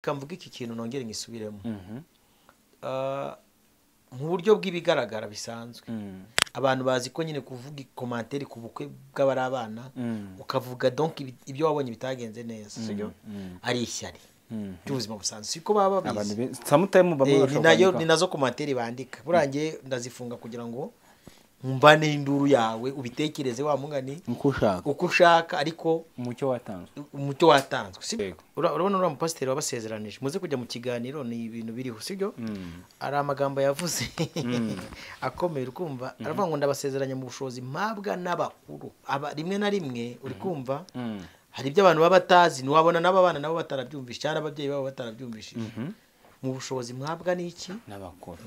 Kamvuga iki kintu nongere ngisubiremo. Mu buryo bw'ibigaragara bisanzwe abantu bazi ko nyine kuvuga commentaire ku bukwe bw'abari abana ukavuga donc ibyo wabonye bitagenze neza, sibyo? Ari ishyari by'ubuzima busanzwe, siko baba babizi. Sometimes bamwe bashobora ni nazo commentaire bandika burangiye ndazifunga kugira ngo mbane induru yawe ubitekereze wa mungani uko ushaka, ariko umucyo watanzwe sibyo? Urabona uriya mupasiteri wabasezeranije muze kujya mu kiganiro, ni ibintu biriho, sibyo? Ari amagambo yavuze akomeye, uri kumva aravuga ngo ndabasezeranya mu bushobozi mpabwa n'abakuru. Rimwe na rimwe uri kumva hari ibyo abantu baba batazi, ntiwabona n'aba bana nabo batarabyumvise cyangwa ababyeyi babo batarabyumvishije. Mu bushobozi mpabwa n'iki? N'abakuru.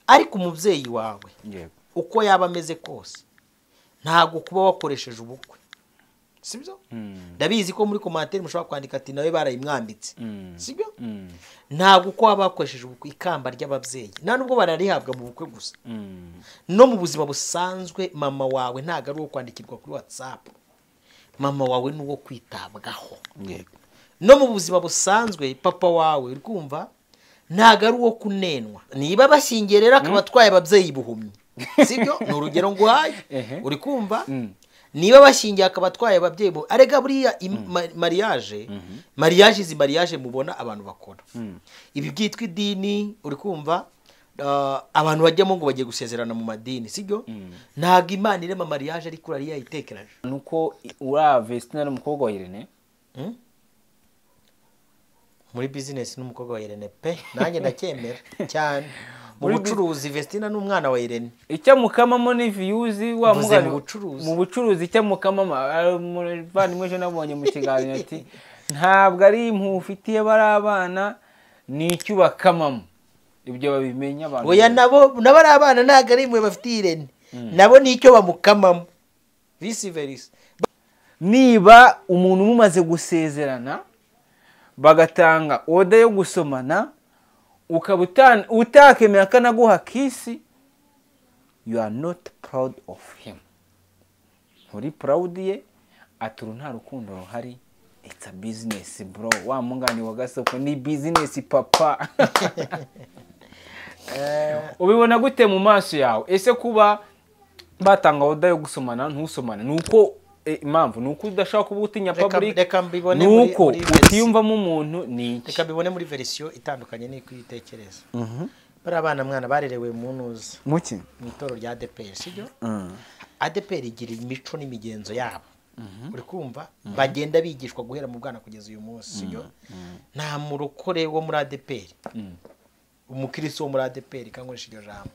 Ariko umubyeyi wawe uko yaba ameze kose ntago kuba wakoresheje ubukwe, sibyo? Ndabizi ko muri commentaire mushobora kwandika ati nawe barayimwambitse, sibyo? Ntago uko waba wakoresheje ubukwe ikamba ry'ababyeyi nta nubwo bararihabwa mu bukwe gusa, no mu buzima busanzwe mama wawe ntago ari uwo kwandikirwa kuri WhatsApp, mama wawe ni uwo kwitabwaho. No mu buzima busanzwe papa wawe uri kumva ntago ari uwo kunenwa. Niba bashyingiye rero akaba atwaye ababyeyi buhumyi, sibyo? Ni urugero nguhaye, uri kumva? Niba bashyingiye akaba atwaye ababyeyi arega buriya mariage izi mariage mubona abantu bakora ibi byitwa idini, uri kumva abantu bajyamo ngo bagiye gusezerana mu madini, sibyo? Ntago Imana irema mariage ariko uriya yayitekereje. Nuko ura Vestina n'umukobwa wa Irene muri business n'umukobwa wa Irene pe, nanjye ndacyemera cyane mu bucuruzi. Vestina n'umwana wa Irene icyo mukamamo ni views wa mugani mu bucuruzi icyo mukamamo. Muvandimwe ejo nabonye mu kiganiro ati ntabwo ari impuhwe ufitiye bari abana ni icyo bakamamo, ibyo babimenya abantu. Oya nabo nabo ari abana ntabwo ari impuhwe bafitiye Irene, nabo ni icyo bamukamamo, vice versa. Niba umuntu mumaze gusezerana bagatanga oda yo gusomana ukaba utakemera akanaguha kisi, you are not proud of him, nturi proud ye, aturu nta rukundo ruhari. It's a business bro, wa mungani wa gasoko ni business papa. Ubibona gute mu maso yawe? Ese kuba batanga oda yo gusomana ntusomane nuko impamvu nuko udashaka kuba utinya public, nuko utiyumvamo umuntu ni iki? Reka mbibone muri version itandukanye n'iko uyitekereza. Bari abana mwana barerewe mu ntuza muki mu itorero rya ADEPR, sibyo? ADEPR igira imico n'imigenzo yabo, uri kumva bagenda bigishwa guhera mu bwana kugeza uyu munsi, sibyo? Nta murokore wo muri ADEPR, umukristo wo muri ADEPR kankoresha iryo jambo,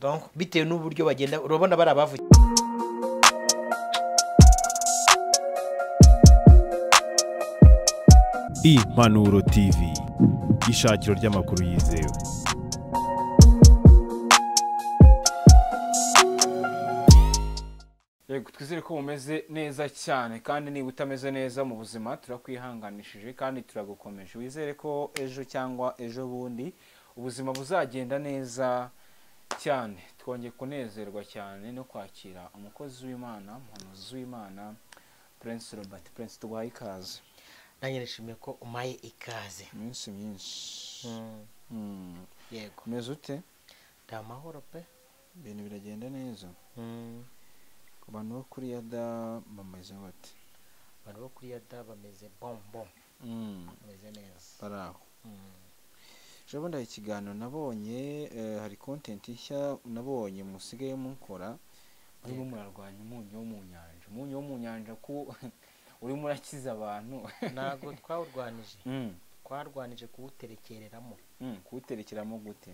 donc bitewe n'uburyo bagenda urabona bari abavuye. Impanuro TV, ishakiro ry'amakuru yizewe. Yego, twizere ko mumeze neza cyane, kandi niba utameze neza mu buzima turakwihanganishije kandi turagukomeje. Wizere ko ejo cyangwa ejo bundi ubuzima buzagenda neza cyane. Twongeye kunezerwa cyane no kwakira umukozi w'Imana, umuhanuzi w'Imana Prince Robert. Prince, tuguhaye ikaze. Nanjye nishimiye ko umaye ikaze. Iminsi myinshi. Yego. Umeze ute? Ndi amahoro pe. Ibintu biragenda neza. Ku bantu bo kuri Yada bameze bate? Abantu bo kuri Yada bameze bon bon. Bameze neza. Bari aho. Ejo bundi hari ikiganiro nabonye, hari content nshya nabonye musigaye mukora, murimo murarwanya umunyu wo mu nyanja. Umunyu wo mu nyanja ko urimo urakiza abantu. Ntago twawurwanije. Twarwanije kuwuterekereramo. Kuwuterekeramo gute?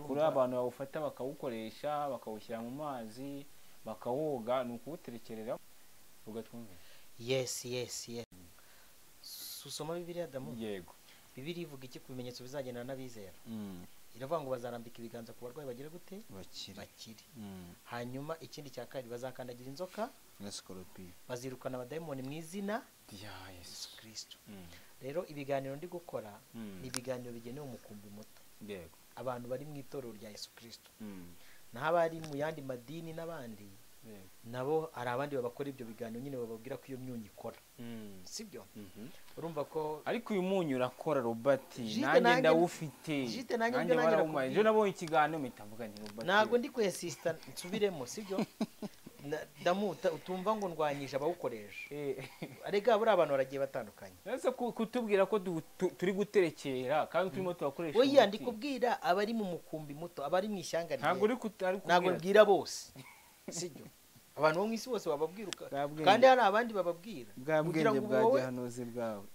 Kuri abantu bawufata bakawukoresha bakawushyira mu mazi bakawoga, ni ukuwuterekerera ugatwumva. Yes yes yes. Susoma Bibiliya Adamu? Yego. Bibiliya ivuga iki ku bimenyetso bizagendana n'abizera? Iravuga ngo bazarambika ibiganza ku barwayi bagire gute? Bakire. Hanyuma ikindi cya kabiri bazakandagira inzoka na scorpion, bazirukana abadayimoni mu izina rya Yesu Kristo. Rero ibiganiro ndi gukora ni ibiganiro bigenewe umukumbi muto. Yego. Abantu bari mu itorero rya Yesu Kristo. Naho abari mu yandi madini n'abandi Nabo hari abandi babakora ibyo biganiro nyine bababwira ko iyo myunyu ikora, sibyo? Urumva ko ariko uyu munyu urakora Robert, nanjye ndawufite, nanjye barawumaye. Ejo nabonye ikiganiro mpita mvuga nti Robert ntabwo ndi kwesista nsubiremo, sibyo? Ndamuta utumva ngo ndwanyije abawukoresha. Arega buri abantu baragiye batandukanye. Ese kutubwira ko turi guterekera kandi turimo turakoresha. Oya, ndi kubwira abari mu mukumbi muto, abari mu ishyanga rye. Ntabwo uri ntabwo mbwira bose, sibyo? Abantu bo mu isi bose bababwiruka, kandi hari abandi bababwira kugira ngo bwa gihanuzi bwawe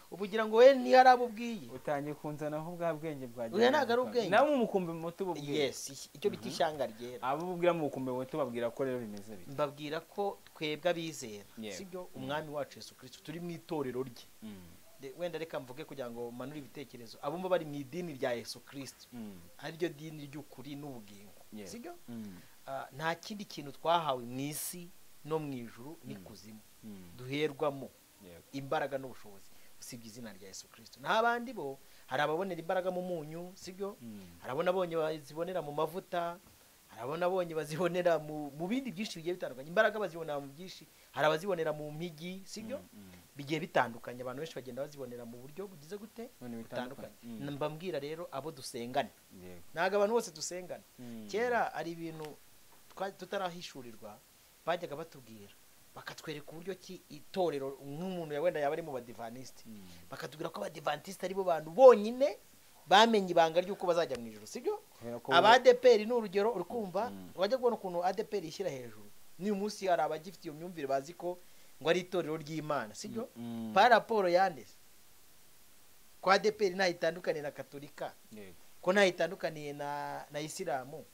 ubugira ngo we ni hari abo ubwiye utangiye kunzanaho bwa bwenge bwa gihanuzi. Ntabwo ari ubwenge, nawe mu mukumbi muto ububwira. Yes, icyo bita ishyanga ryera. Abo ubwira mu mukumbi muto babwira ko rero bimeze bite? Mbabwira ko twebwe abizera, sibyo, umwami wacu Yesu Kristo turi mu itorero rye. Wenda reka mvuge kugira ngo manure ibitekerezo, abumva bari mu idini rya Yesu Kristo, ariryo dini ry'ukuri n'ubugingo, sibyo? Nta kindi kintu twahawe mu isi no mu ijuru n'ikuzimu duherwamo imbaraga n'ubushobozi usibye izina rya Yesu Kristo. Nta bandi bo hari ababonera imbaraga mu munyu, sibyo? Hari abonye bazibonera mu mavuta, hari abonye bazibonera mu bindi byinshi bigiye bitandukanye. Imbaraga bazibonera mu byinshi, hari abazibonera mu mpigi, sibyo? Bigiye bitandukanye, abantu benshi bagenda bazibonera mu buryo bugize gute butandukanye. Mbambwira rero abo dusengana, ntabwo abantu bose dusengana. Kera ari ibintu tutarahishurirwa bajyaga batubwira, bakatwereka uburyo ki itorero nk'umuntu wenda yaba ari mu badivantiste, bakatubwira ko abadivantiste ari bo bantu bonyine bamenye ibanga ry'uko bazajya mu ijuru, sibyo? Aba ADEPR ni urugero, uri kumva wajya kubona ukuntu ADEPR ishyira hejuru. N'uyu munsi hari abagifite iyo myumvire bazi ko ngo ari itorero ry'Imana, sibyo? Pa raporo yanditse ko ADEPR ntaho itandukaniye na Katolika, ko ntaho itandukaniye na Isilamu,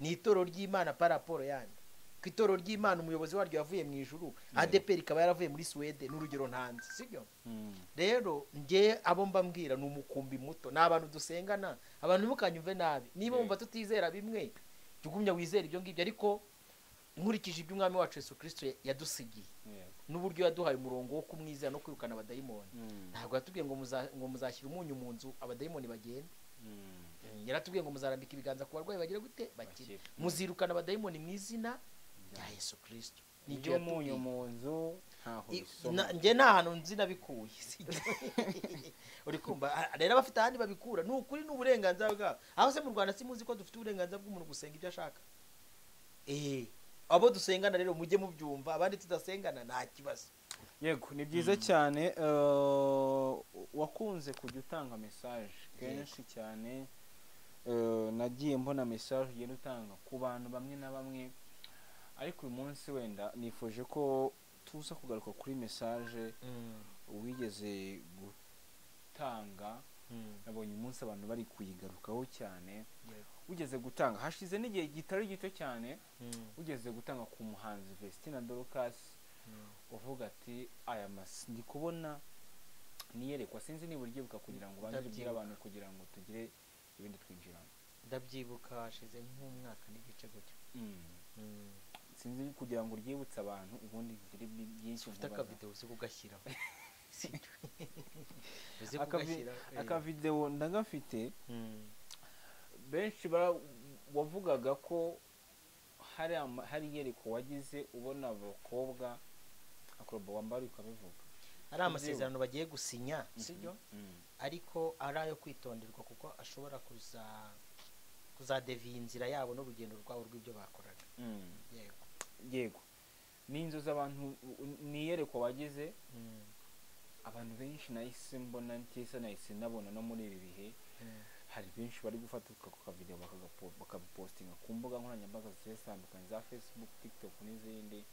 ni itorero ry'Imana pa raporo yandi. Ku itorero ry'Imana umuyobozi waryo yavuye mu ijuru, ADEPR ikaba yaravuye muri Suwede, n'urugero ntanze, sibyo? Rero nge abo mbambwira ni umukumbi muto, ni abantu dusengana. Abantu ntimukanyumve nabi, niba wumva tutizera bimwe jya wizera ibyo ngibyo, ariko nkurikije ibyo umwami wacu Yesu Kristo yadusigiye n'uburyo yaduhaye umurongo wo kumwizera no kwirukana abadayimoni, ntabwo yatubwiye ngo muzashyira umunyu mu nzu abadayimoni bagende. Yaratubwiye ngo muzarambika ibiganza ku barwayi bagire gute bakire, muzirukana abadayimoni mu izina rya Yesu Kristo. Nibyo munyu mu nzu ntaho bisoma. Nge nta hantu nzi nabikuye, uri kumva? Rero abafite ahandi babikura ni ukuri, ni uburenganzira bwabo. Aho se mu Rwanda simuzi ko dufite uburenganzira bw'umuntu gusenga ibyo ashaka? Abo dusengana rero mujye mubyumva, abandi tudasengana nta kibazo. Yego, ni byiza cyane. Wakunze kujya utanga message kenshi cyane, nagiye mbona message ugenda utanga ku bantu bamwe na bamwe, ariko uyu munsi wenda nifuje ko tuza kugaruka kuri message wigeze gutanga. Nabonye umunsi abantu bari kuyigarukaho cyane. Ugeze gutanga hashize n'igihe gitari gito cyane, ugeze gutanga ku muhanzi Vestine Dorcas, uvuga ati aya masi ndi kubona niyerekwa, sinzi niba uryibuka, kugira ngo ubanze ubwire abantu kugira ngo tugire ibindi twinjiramo. Ndabyibuka, hashize nk'umwaka n'igice gutyo. Sinzi kugira ngo uryibutse abantu, ubundi ngire byinshi ufite akavideo uzi kugashyiraho. Akavideo ndagafite. Benshi wavugaga ko hari iyerekwa wagize ubona abakobwa akrobo wambara ukabivuga, ari amasezerano bagiye gusinya, sibyo? Ariko ari ayo kwitonderwa kuko ashobora kuzadeviya inzira yabo n'urugendo rwabo rw'ibyo bakoraga. Yego, yego, ni inzu z'abantu, ni iyerekwa wagize. Abantu benshi nahise mbona ntisa nahise nabona no muri ibi bihe hari benshi bari gufata ako kavideo bakabipostinga ku mbuga nkoranyambaga zigiye zitandukanye za Facebook, TikTok n'izindi,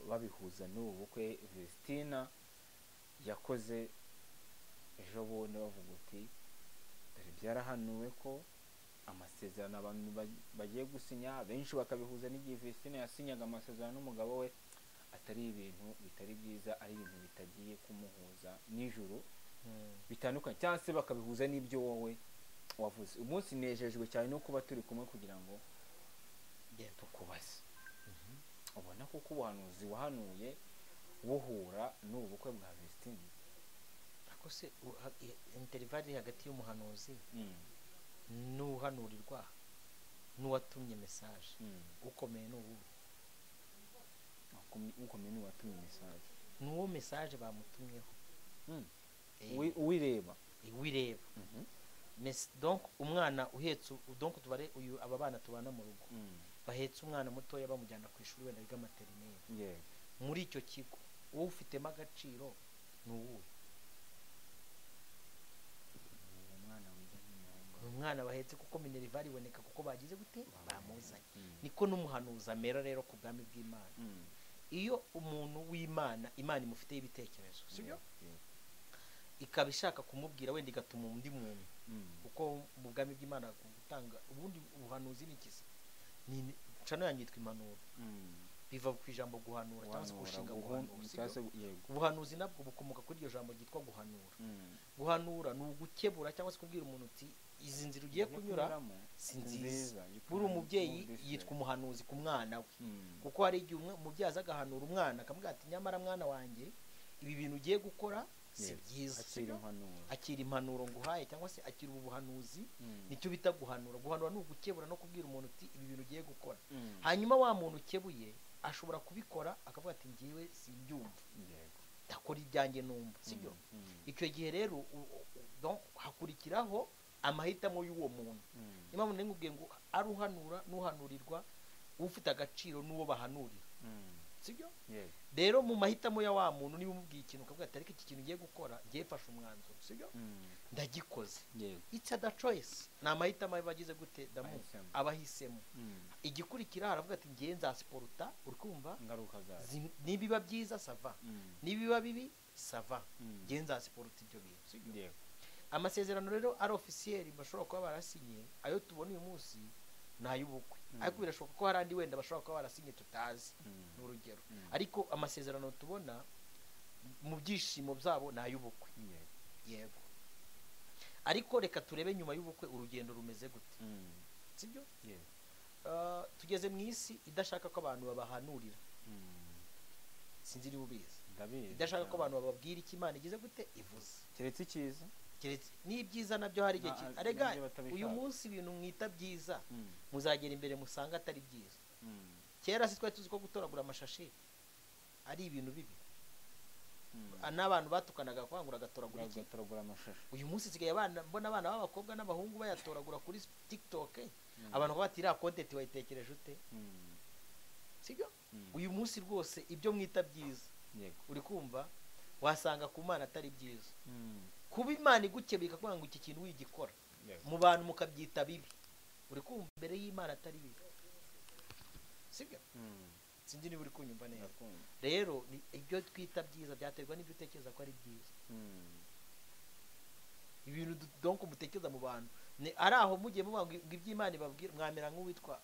babihuza n'ubu bukwe Vestine yakoze ejo bundi, bavuga uti dore byarahanuwe ko amasezerano abantu bagiye gusinya, benshi bakabihuza n'igihe Vestine yasinyaga amasezerano n'umugabo we, atari ibintu bitari byiza, ari ibintu bitagiye kumuhuza n'ijuru bitandukanye, cyangwa se bakabihuza n'ibyo wowe wavuze. Umunsi nejejwe cyane no kuba turi kumwe kugira ngo tukubaze. Ubona ko ubuhanuzi wahanuye buhura n'ubu bukwe bwa Vestine? Ako se intervalle hagati y'umuhanuzi n'uhanurirwa N'uwatumye message ukomeye ni uwuhe? Ukomeye ni uwatumye message, n'uwo message bamutumyeho. Uwireba. Uwireba. Donc umwana uhetse, donc tubare uyu aba bana tubana mu rugo bahetse umwana mutoya bamujyana ku ishuri wenda biga maternelle. Muri icyo kigo uwo ufitemo agaciro ni uwuhe? Umwana bahetse, kuko minerval iboneka kuko bagize gute bamuzanye. Niko n'umuhanuzi amera rero ku bwami bw'Imana. Iyo umuntu w'Imana Imana imufiteho ibitekerezo, sibyo? Ikaba ishaka kumubwira wenda igatuma undi muntu, kuko mu bwami bw'Imana gutanga ubundi ubuhanuzi ni iki? Ni cano yanyitwa impanuro. Biva ku ijambo guhanura cyangwa se gushinga guhanura. Ubuhanuzi nabwo bukomoka kuri iryo jambo ryitwa guhanura. Guhanura ni ugukebura cyangwa se kubwira umuntu uti izi nzira ugiye kunyura si nziza. Buri umubyeyi yitwa umuhanuzi ku mwana we, kuko hari igihe umubyeyi aza agahanura umwana akamubwira ati nyamara mwana wanjye ibi bintu ugiye gukora si byiza, akira impanuro nguhaye cyangwa se akira ubuhanuzi. Nicyo bita guhanura. Guhanura ni ugukebura no kubwira umuntu uti ibi bintu ugiye gukora. Hanyuma wa muntu ukebuye ashobora kubikora akavuga ati ngiwe simbyumva, ndakora ibyanjye numva, sibyo? Icyo gihe rero hakurikiraho amahitamo y'uwo muntu. Impamvu ndengubwiye ngo aruhanura n'uhanurirwa, ufite agaciro n'uwo bahanurira, sibyo? Rero mu mahitamo ya wa muntu niba umubwiye ikintu ukavuga ati ariko iki kintu ngiye gukora ngiye fasha umwanzuro, sibyo? Ndagikoze. It's a choice, ni amahitamo abagize gute damu abahisemo. Igikurikira aravuga ati ngiye nzasiporuta, uri kumva nibiba byiza sava, nibiba bibi sava, ngiye nzasiporuta ibyo bintu, sibyo? Amasezerano rero ari officiel bashobora kuba barasinye, ayo tubona uyu munsi nayubukwe, ariko birashoboka ko hari andi wenda bashobora kuba barasinye tutazi, n'urugero. Ariko amasezerano tubona mu byishimo byabo nayubukwe. Yego. Ariko reka turebe nyuma y'ubukwe urugendo rumeze gute, sibyo? Tugeze mu isi idashaka ko abantu babahanurira. Sinzi niba ubizi. Idashaka ko abantu bababwira icyo Imana igize gute ivuze, keretse icyiza, keretse n'ibyiza nabyo hari igihe arega uyu munsi ibintu mwita byiza muzagera imbere musanga atari byiza. Kera si twari tuzi ko gutoragura amashashi ari ibintu bibi, n'abantu batukanaga kwangura agatoragura iki, agatoragura amashashi. Uyu munsi sigaye abana mbona abana b'abakobwa n'abahungu bayatoragura kuri TikTok, abantu bati iriya content wayitekereje ute, sibyo? Uyu munsi rwose ibyo mwita byiza, uri kumva wasanga ku Mana atari byiza. Kuba Imana igukebeka kugira ngo iki kintu wigikora mu bantu mukabyita bibi, uri kumva mbere y'Imana atari bibi, sibyo? Sinzi niba uri kunyumva neza. Rero ibyo twita byiza byaterwa n'ibyo utekereza ko ari byiza. Ibintu donc mutekereza mu bantu ni ari aho mugiye muvuga ngo iby'Imana ibabwira, mwamera nk'uwitwa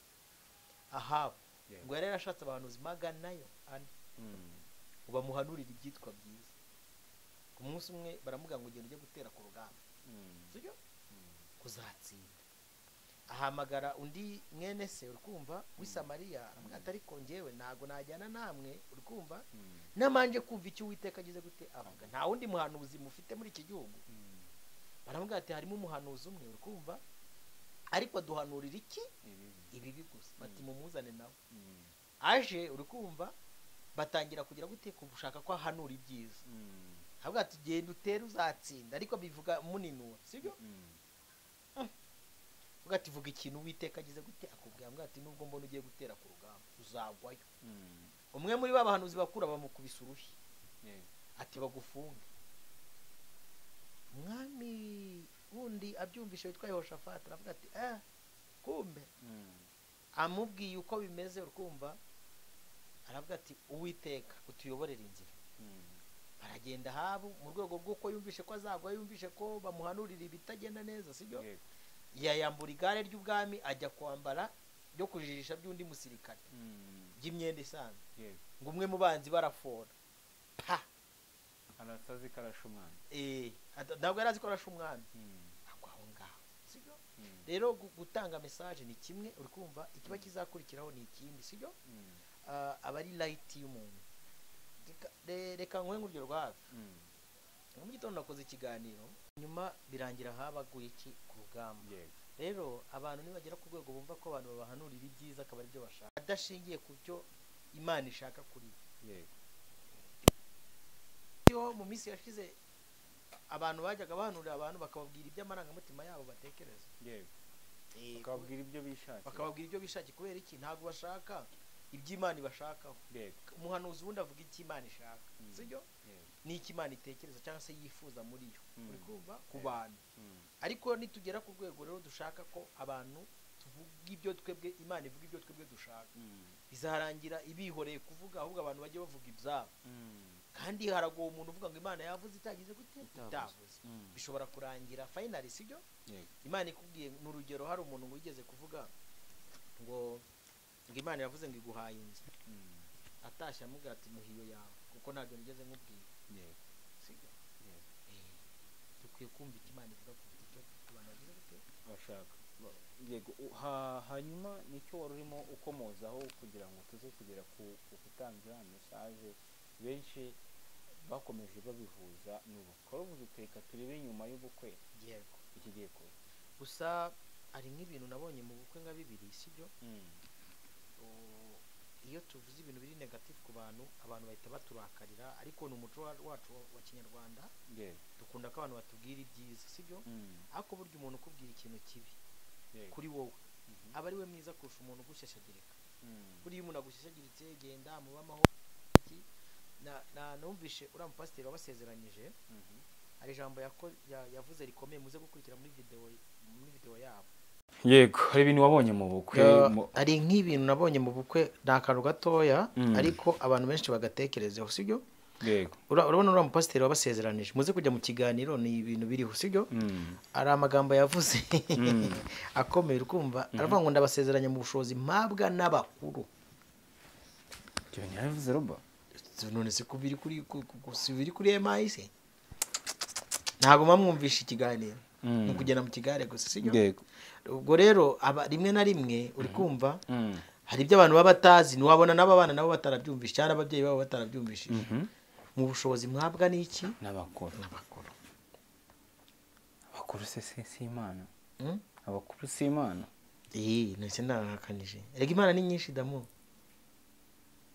Ahabu ngo yari yarashatse abahanuzi 400 bamuhanurira ibyitwa byiza. Ku munsi umwe baramubwira ngo ugende ujye gutera ku rugamba, sibyo? Kuzatsinda. Ahamagara undi mwene se, uri kumva, w'i Samariya, aramubwira ati ariko njyewe ntago najyana namwe, uri kumva, namanje kumva icyo Uwiteka agize gute avuga. Nta wundi muhanuzi mufite muri iki gihugu. Baramubwira ati harimo umuhanuzi umwe, uri kumva, ariko aduhanurira iki? Ibibi gusa. Bati mumuzane nawe. Aje, uri kumva, batangira kugira gute kubushaka ko ahanura ibyiza. Avuga ati genda utere uzatsinda, ariko bivuga muninura, sibyo? Avuga ati vuga ikintu Uwiteka agize gute akubwira, avuga ati nubwo mbona ugiye gutera ku rugamba uzagwayo. Umwe muri ba bahanuzi bakura bamukubisa urushyi, ati bagufunge. Umwami wundi abyumvishe witwa Yehoshafati aravuga ati kumbe amubwiye uko bimeze, urikumva, aravuga ati Uwiteka utuyoborera inzira. Baragenda Ahabu mu rwego rw'uko yumvishe ko azagwa, yumvishe ko bamuhanurira ibitagenda neza, sibyo? Yayambura igare ry'ubwami ajya kwambara ryo kujijisha by'undi musirikare by'imyenda isanzwe, ngo umwe mu banzi barafora pa arasazi karasha umwami. Ntabwo yari azi ko arasha umwami, agwa aho ngaho, sibyo? Rero gutanga message ni kimwe, uri kumva, ikiba kizakurikiraho ni ikindi, sibyo? Aba ari light y'umuntu. Reka nkwe nk'urugero rwa hafi. Mu gitondo nakoze ikiganiro, nyuma birangira habaguye iki ku rugamba. Rero abantu nibagera ku rwego bumva ko abantu babahanurira ibyiza akaba aribyo bashaka, adashingiye ku byo Imana ishaka kuri bo. Yego. Iyo mu minsi yashize abantu bajyaga bahanurira abantu bakababwira iby'amarangamutima yabo batekereza. Yego. Bakababwira ibyo bishakiye. Bakababwira ibyo bishakiye kubera iki? Ntabwo bashaka iby'Imana ibashakaho. Yego. Umuhanuzi wundi avuga icyo Imana ishaka, sibyo? Yego. N'icyo Imana itekereza cyangwa se yifuza muri yo. Uri kumva ku bantu. Ariko nitugera ku rwego rero dushaka ko abantu tuvuga ibyo twebwe Imana ivuga ibyo twebwe dushaka, bizarangira ibihoreye kuvuga, ahubwo abantu bajye bavuga ibyabo. Kandi haragowe umuntu uvuga ngo Imana yavuze itagize gute? Itavuze. Bishobora kurangira finally, sibyo? Imana ikubwiye n'urugero, hari umuntu wigeze kuvuga ngo Imana yavuze ngo iguhaye inzu, atashye amubwira ati muhiyo yawe kuko ntabyo nigeze nkubwira. Sibyo? Dukwiye kumva icyo Imana ivuga kuruta icyo abantu bagize gute bashaka. Yego. Hanyuma nicyo wari urimo ukomozaho kugira ngo tuze kugera ku gutanga message benshi bakomeje babihuza n'ubukwe. Waravuze uti reka turebe nyuma y'ubukwe. Yego. Iki giye kuba. Gusa hari nk'ibintu nabonye mu bukwe nka bibiri, sibyo? Iyo tuvuze ibintu biri negative ku bantu, abantu bahita baturakarira, ariko ni umuco wacu wa Kinyarwanda. Dukunda ko abantu batubwira ibyiza, sibyo? Ariko burya umuntu ukubwira ikintu kibi kuri wowe aba ari we mwiza kurusha umuntu ugushashagirika. Buriya umuntu agushashagiritse genda muba amahoro. Na numvishe uriya mupasiteri wabasezeranyije, hari ijambo yavuze rikomeye, muze gukurikira muri video yabo. Yego, hari ibintu wabonye mu bukwe. Hari nk'ibintu nabonye mu bukwe, ni akantu gatoya ariko abantu benshi bagatekerezeho, sibyo? Yego. Urabona uriya mupasiteri wabasezeranije, muze kujya mu kiganiro, ni ibintu biriho, sibyo? Hari amagambo yavuze akomeye, ukumva aravuga ngo ndabasezeranya mu bushobozi mpabwa n'abakuru. Ibyo ntiyabivuze Roba? None se ko biri kuri biri kuri MIC? Ntabwo mwamwumvisha ikiganiro. Ni kugenda mu kigare gusa, sibyo? Yego. Ubwo rero rimwe na rimwe uri kumva hari ibyo abantu baba batazi, ntiwabona n'aba bana nabo batarabyumvisha cyangwa ababyeyi babo batarabyumvishije. Mu bushobozi mwabwa n'iki? N'abakuru. N'abakuru. Abakuru se si Imana. Abakuru si Imana. Nese narahakanije. Erega Imana ni nyinshi damu.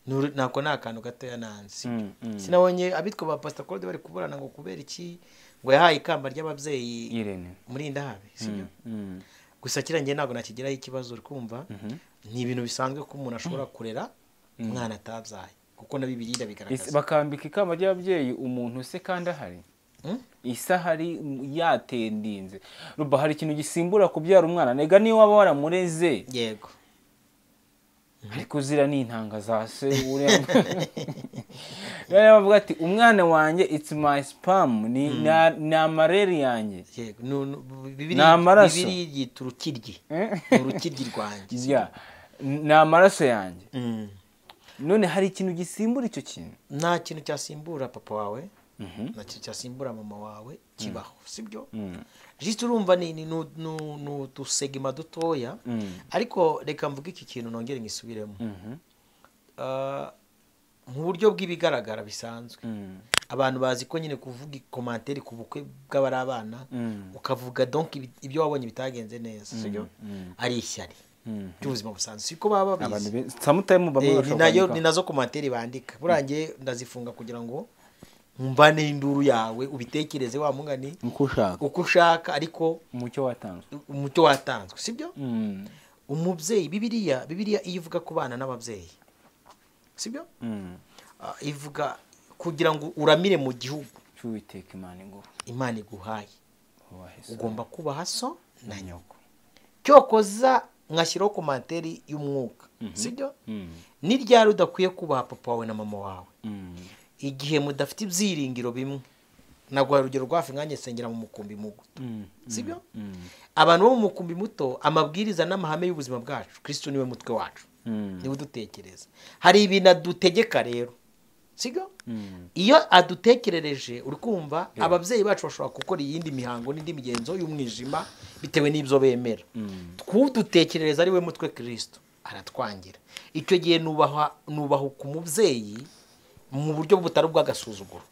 Nako ni akantu gatoya nansi. Sinabonye abitwa ba Pastor Claude bari kuburana ngo kubera iki ngo yahaye ikamba ry'ababyeyi Irene muri Indahabe, sibyo? Gusa kirangiye ntabwo nakigiraho ikibazo, uri kumva ni ibintu bisanzwe ko umuntu ashobora kurera umwana atabyaye, kuko na Bibiliya irabigaragaza. Bakambika ikamba ry'ababyeyi umuntu se kandi ahari isahari yatendinze. Ruba hari ikintu gisimbura kubyara umwana, nega niyo waba waramureze. Yego. Ariko zira ni intanga za se uriya. Rero bavuga ati umwana wanjye it's my sperm, ni amareri yanjye. Yego, ni amaraso. Bibiliya yita urukiryi. Ni urukiryi rwanjye. Ni amaraso yanjye. None hari ikintu gisimbura icyo kintu? Nta kintu cyasimbura papa wawe, nta kintu cyasimbura mama wawe kibaho, sibyo? Just urumva ni utusegima dutoya, ariko reka mvuge iki kintu nongere ngisubiremo. Mu buryo bw'ibigaragara bisanzwe, abantu bazi ko nyine kuvuga commentaire ku bukwe bw'abari abana, ukavuga donc ibyo wabonye bitagenze neza, sibyo? Ari ishyari by'ubuzima busanzwe, siko baba babizi. Ni nazo commentaire bandika, burangiye ndazifunga kugira ngo mbane induru yawe ubitekereze wa mungani uko ushaka, ariko umucyo watanzwe, sibyo? Umubyeyi, Bibiliya iyo ivuga ku bana n'ababyeyi, sibyo? Ivuga kugira ngo uramire mu gihugu cy'Uwiteka Imana iguhaye, ugomba kubaha so na nyoko. Cyokoza nkashyiraho komantere y'umwuka, sibyo? Ni ryari udakwiye kubaha papa wawe na mama wawe? Igihe mudafite ibyiringiro bimwe. Naguha urugero rwafi nkanjye sengera mu mukumbi muto, sibyo? Abantu bo mu mukumbi muto, amabwiriza n'amahame y'ubuzima bwacu, Kristo niwe mutwe wacu, niwe udutekereza. Hari ibintu adutegeka rero, sibyo? Iyo adutekerereje, uri kumva ababyeyi bacu bashobora gukora iyindi mihango n'indi migenzo y'umwijima bitewe n'ibyo bemera. Twudutekerereza ari we mutwe Kristo aratwangira. Icyo gihe nubaha ku mubyeyi mu buryo butari ubw'agasuzuguro.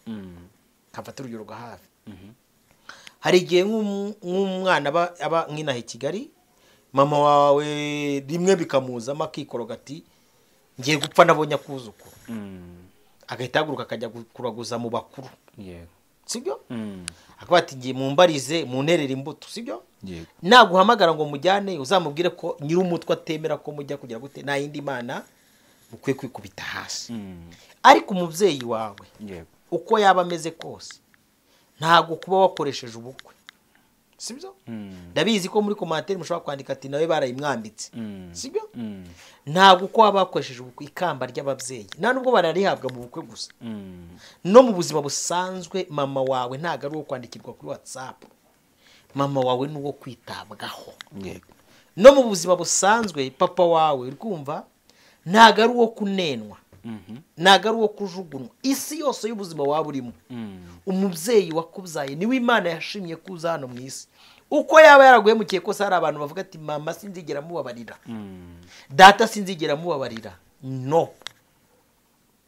Kafata urugero rwa hafi. Hari igihe nk'umwana aba nk'inaha i Kigali, Mama wawe rimwe bikamuzamo akikoroga ati ngiye gupfa nabonye akuzukuru, agahita ahaguruka akajya kuraguza mu bakuru, sibyo? Akavuga ati ngiye mumbarize munterere imbuto, sibyo? Naguhamagara ngo mujyane uzamubwire ko nyir'umutwe atemera ko mujya kugira gute, nta yindi mana mukwiye kwikubita hasi. Ariko umubyeyi wawe uko yaba ameze kose ntabwo kuba wakoresheje ubukwe, sibyo? Ndabizi ko muri commentaire mushobora kwandika ati nawe barayimwambitse, sibyo? Ntabwo uko waba wakoresheje ubukwe, ikamba ry'ababyeyi nta nubwo bararihabwa mu bukwe gusa, no mu buzima busanzwe. Mama wawe ntabwo ari uwo kwandikirwa kuri WhatsApp, mama wawe ni uwo kwitabwaho. No mu buzima busanzwe papa wawe uri kumva ntabwo ari uwo kunenwa, ntabwo ari uwo kujugunywa. Isi yose y'ubuzima waba urimo, umubyeyi wakubyaye niwe Imana yashimye kuza hano mu isi. Uko yaba yaraguhemukiye kose, hari abantu bavuga ati mama sinzigera mubabarira, data sinzigera mubabarira. No,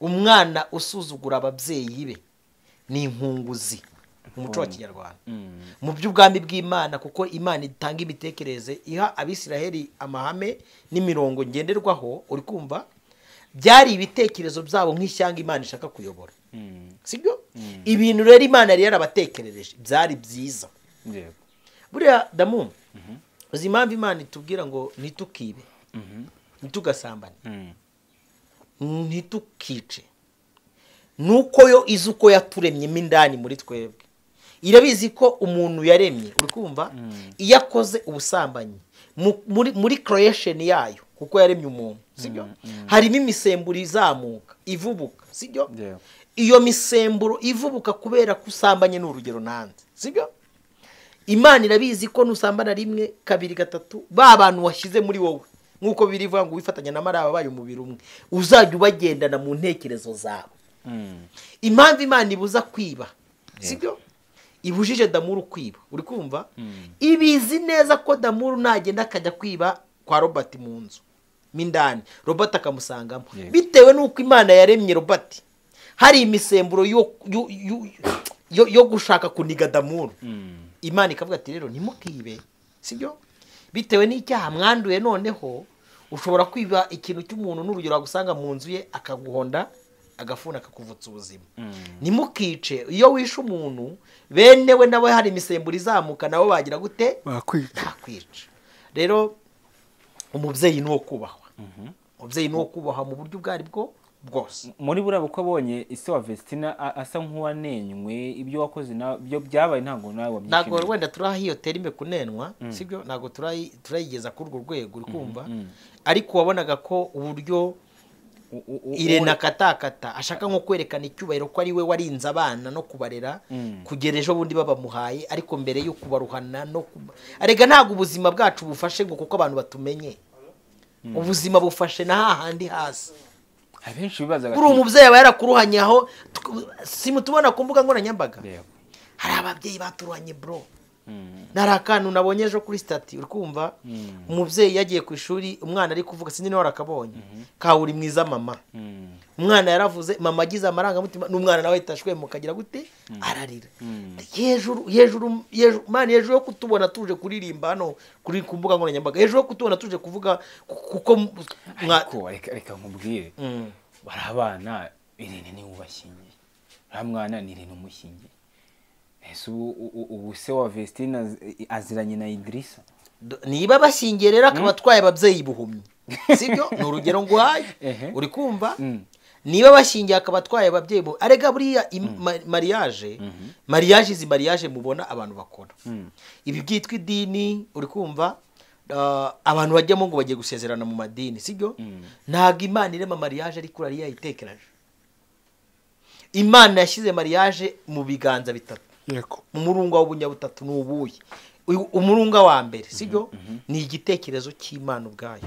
umwana usuzugura ababyeyi be ni inkunguzi mu muco wa Kinyarwanda, mu by'ubwami bw'Imana, kuko Imana itanga imitekerereze iha Abisiraheli amahame n'imirongo ngenderwaho. Uri kumva byari ibitekerezo byabo nk'ishyanga Imana ishaka kuyobora, sibyo? Ibintu rero Imana yari yarabatekerereje byari byiza. Buriya damu, uzi impamvu Imana itubwira ngo ntitukibe, ntitugasambane, ntitukice? Nuko yo izi uko yaturemyemo indani muri twebwe. Irabizi ko umuntu yaremye, uri kumva, iyo akoze ubusambanyi muri creation yayo, kuko yaremye umuntu, sibyo? Harimo imisemburo izamuka ivubuka, sibyo? Iyo misemburo ivubuka kubera ko usambanye, ni urugero nanze, sibyo? Imana irabizi ko nusambana rimwe, kabiri, gatatu, ba bantu washyize muri wowe, nk'uko birivuga ngo wifatanya na maraba bayo umubiri umwe, uzajya ubagendana mu ntekerezo zawe. Impamvu Imana ibuza kwiba, sibyo? Ibujije Damuru kwiba, uri kumva? Ibizi neza ko Damuru nagenda akajya kwiba kwa Robert mu nzu mindani, Robert akamusangamo, bitewe n'uko Imana yaremye Robert hari imisemburo yo gushaka kuniga Damuru. Imana ikavuga ati rero ntimukibe, sibyo? Bitewe n'icyaha mwanduye, noneho ushobora kwiba ikintu cy'umuntu, n'urugero agusanga mu nzu ye akaguhonda agafuna akakuvutsa ubuzima. Ntimukice. Iyo wishe umuntu bene we nawe hari imisemburo izamuka, nabo bagira gute? Bakwica. Rero umubyeyi ni uwo kubahwa, umubyeyi ni uwo kubahwa mu buryo ubwo ari bwo bwose. Muri buriya bukwe abonye ise wa Vestina asa nk'uwanenywe, ibyo wakoze nabyo byabaye ntabwo nawe wabyishimiye. Ntabwo wenda turaha iyo terime kunenwa, sibyo? Ntabwo turayigeza kuri urwo rwego, uri kumva? Ariko wabonaga ko uburyo Irene akatakata ashaka nko kwerekana icyubahiro ko ari we warinze abana no kubarera kugera ejo bundi babamuhaye, ariko mbere yo kubaruhana no arega ntabwo ubuzima bwacu bufashe ngo kuko abantu batumenye. Ubuzima bufashe na hahandi hasi. Abenshi bibazaga kuri umubyeyi aba yarakuruhanye aho simutubona ku mbuga nkoranyambaga. Hari ababyeyi baturuhanye bro. Nari akantu nabonye ejo kuri stati, uri kumva? Umubyeyi yagiye ku ishuri, umwana ari kuvuga, sinzi niba warakabonye, kawuri mwiza mama. Umwana yaravuze mama agize amarangamutima, n'umwana nawe ahita kagira gute? Ararira. Hejuru hejuru hejuru, man, hejuru yo kutubona tuje kuririmba hano kuri ku mbuga nkoranyambaga, hejuru yo kutubona tuje kuvuga kuko ariko reka nkubwire, bari abana Irene niwe ubashyingiye, uriya mwana ni Irene umushyingiye. Ese ubu se wa Vestina aziranye na Idrissa? Niba bashyingiye rero akaba atwaye ababyeyi buhumyi, sibyo? Ni urugero nguhaye, uri kumva? Niba bashyingiye akaba atwaye ababyeyi buhumyi, arega buriya mariage, mariage izi mariage mubona abantu bakora, ibi byitwa idini, uri kumva? Abantu bajyamo ngo bagiye gusezerana mu madini, sibyo? Ntabwo Imana irema mariage ariko yari yayitekereje. Imana yashyize mariage mu biganza bitatu. Mu murunga w'ubunyabutatu ni ubuye. Umurunga wa mbere, sibyo? Ni igitekerezo cy'Imana ubwayo.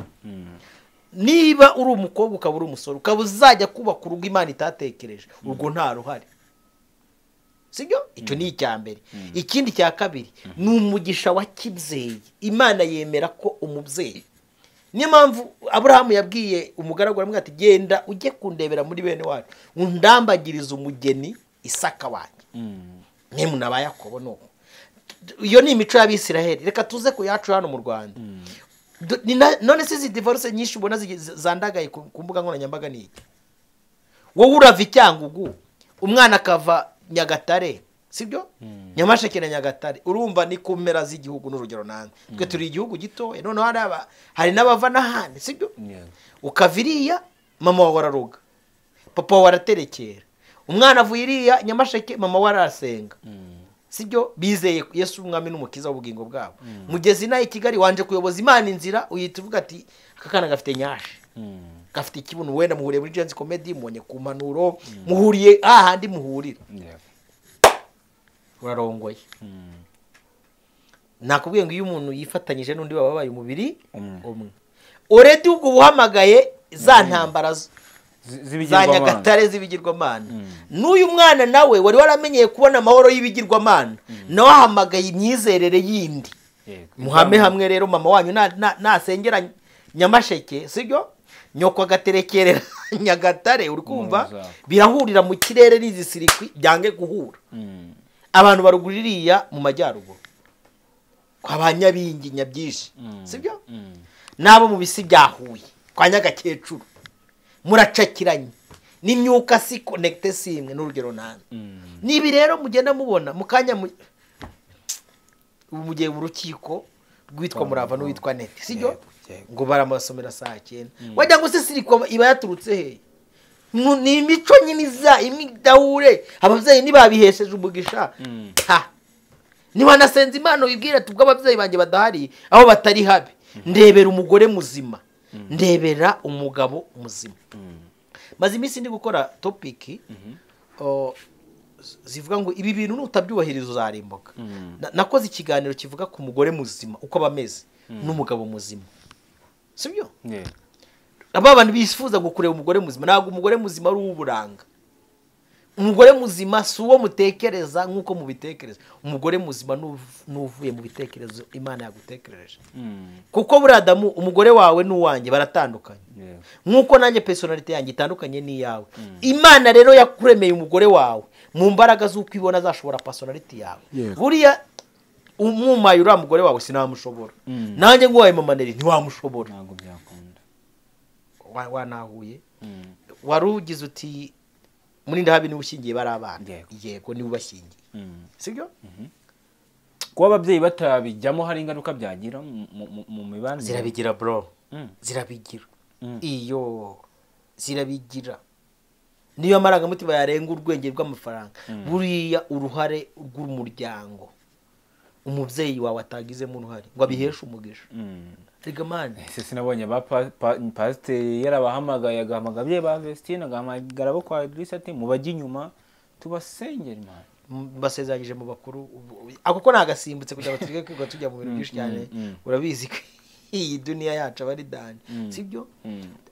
Niba uri umukobwa ukaba uri umusore ukaba uzajya kubaka urugo Imana itatekereje, urwo nta ruhare, sibyo? Icyo ni icya mbere. Ikindi cya kabiri ni umugisha wa kibyeyi. Imana yemera ko umubyeyi, niyo mpamvu Aburahamu yabwiye umugaragu aramubwira ati genda ujye kundebera muri bene wacu undambagirize umugeni Isaka wanjye, mwe na ba Yakobo. Nuko iyo ni imico y'Abisiraheli. Reka tuze ku yacu hano mu Rwanda. None se izi divorce nyinshi ubona zandagaye ku mbuga nkoranyambaga ni iki? Wowe urava i Cyangugu, umwana akava Nyagatare, sibyo? Nyamasheke na Nyagatare, urumva ni ku mpera z'igihugu n'urugero nanjye. Twe turi igihugu gitoya, noneho hari n'abava n'ahandi, sibyo? Ukava iriya, mama wawe araroga, papa wawe araterekera, umwana avuye iriya Nyamasheke, mama we arasenga, sibyo? Bizeye Yesu umwami n'umukiza w'ubugingo bwabo. Mugezi naye i Kigali wanje kuyoboza Imana inzira, uyita uvuga ati aka kana gafite nyashe, gafite ikibuno, wenda muhuriye muri Gen-Z Comedy, mubonye ku mpanuro, muhuriye ahandi muhurira, urarongoye. Nakubwiye ngo iyo umuntu yifatanyije n'undi baba babaye umubiri umwe. Already ubwo buhamagaye za ntambara za Nyagatare z'ibigirwamana. N'uyu mwana nawe wari waramenyeye kubona amahoro y'ibigirwamana, nawe ahamagaye imyizerere yindi. Muhame hamwe rero, mama wanyu nasengera Nyamasheke, sibyo? Nyoko agaterekerera Nyagatare, uri kumva birahurira mu kirere n'izi sirikwi byange guhura. Abantu baruguririya mu majyaruguru kwa banyabingi nyabyinshi, sibyo? Nabo mu bisi byahuye kwa Nyagakecuru muracakiranye n'imyuka si connecte simwe n'urugero nane. Nibi rero mugenda mubona mukanya mugiye mu rukiko rwitwa Murava n'uwitwa Nete, sibyo? Ngo baramasomera saa 9. Wajya ngo se siriko iba yaturutse he? Ni imico nyine imidahure ababyeyi nibabihesheje umugisha. Niba nasenze Imana wibwira tubwo ababyeyi banjye badahari aho batari habi, ndebera umugore muzima, ndebera umugabo muzima. Maze iminsi ndi gukora topic zivuga ngo ibi bintu nutabyubahiriza uzarimbuka. Nakoze ikiganiro kivuga ku mugore muzima uko abameze n'umugabo muzima, sibyo? Aba bantu bifuza ngo kureba umugore muzima, ntabwo umugore muzima ari uw'uburanga. Umugore muzima si uwo mutekereza nk'uko mubitekereza. Umugore muzima n'uvuye mu bitekerezo Imana yagutekereje. Kuko buriya Adamu, umugore wawe n'uwanjye baratandukanye, nk'uko nanjye personality yanjye itandukanye n'iyawe. Imana rero yakuremeye umugore wawe mu mbaraga z'uko ibona azashobora personality yawe. Buriya umumaye uriya mugore wawe sinamushobora, nanjye nguhaye mama Neri ntiwamushobora. Ntabwo byakunda. Wanahuye wari ugize uti muri ndahabi niwe ushyingiye bari abana. Yego niwe ubashyingiye, sibyo? Kuba ababyeyi batabijyamo hari ingaruka byagira mu mibanire? Zirabigira bro, zirabigira. Iyo zirabigira niyo amarangamutima yarenga urwenge rw'amafaranga. Buriya uruhare rw'umuryango umubyeyi wawe atagizemo uruhare ngo abiheshe umugisha. Ese sinabonye ba pasiteri yarabahamagaye, agahamagara ababyeyi ba Vestine, agahamagara abo kwa Idrissa ati mubajye inyuma tubasengere Imana. Basezeranyije mu bakuru ako ko nagasimbutse kugira ngo tujye kwiga tujya mu bintu byinshi cyane. Urabizi ko iyi duniya yacu aba ari dani, sibyo?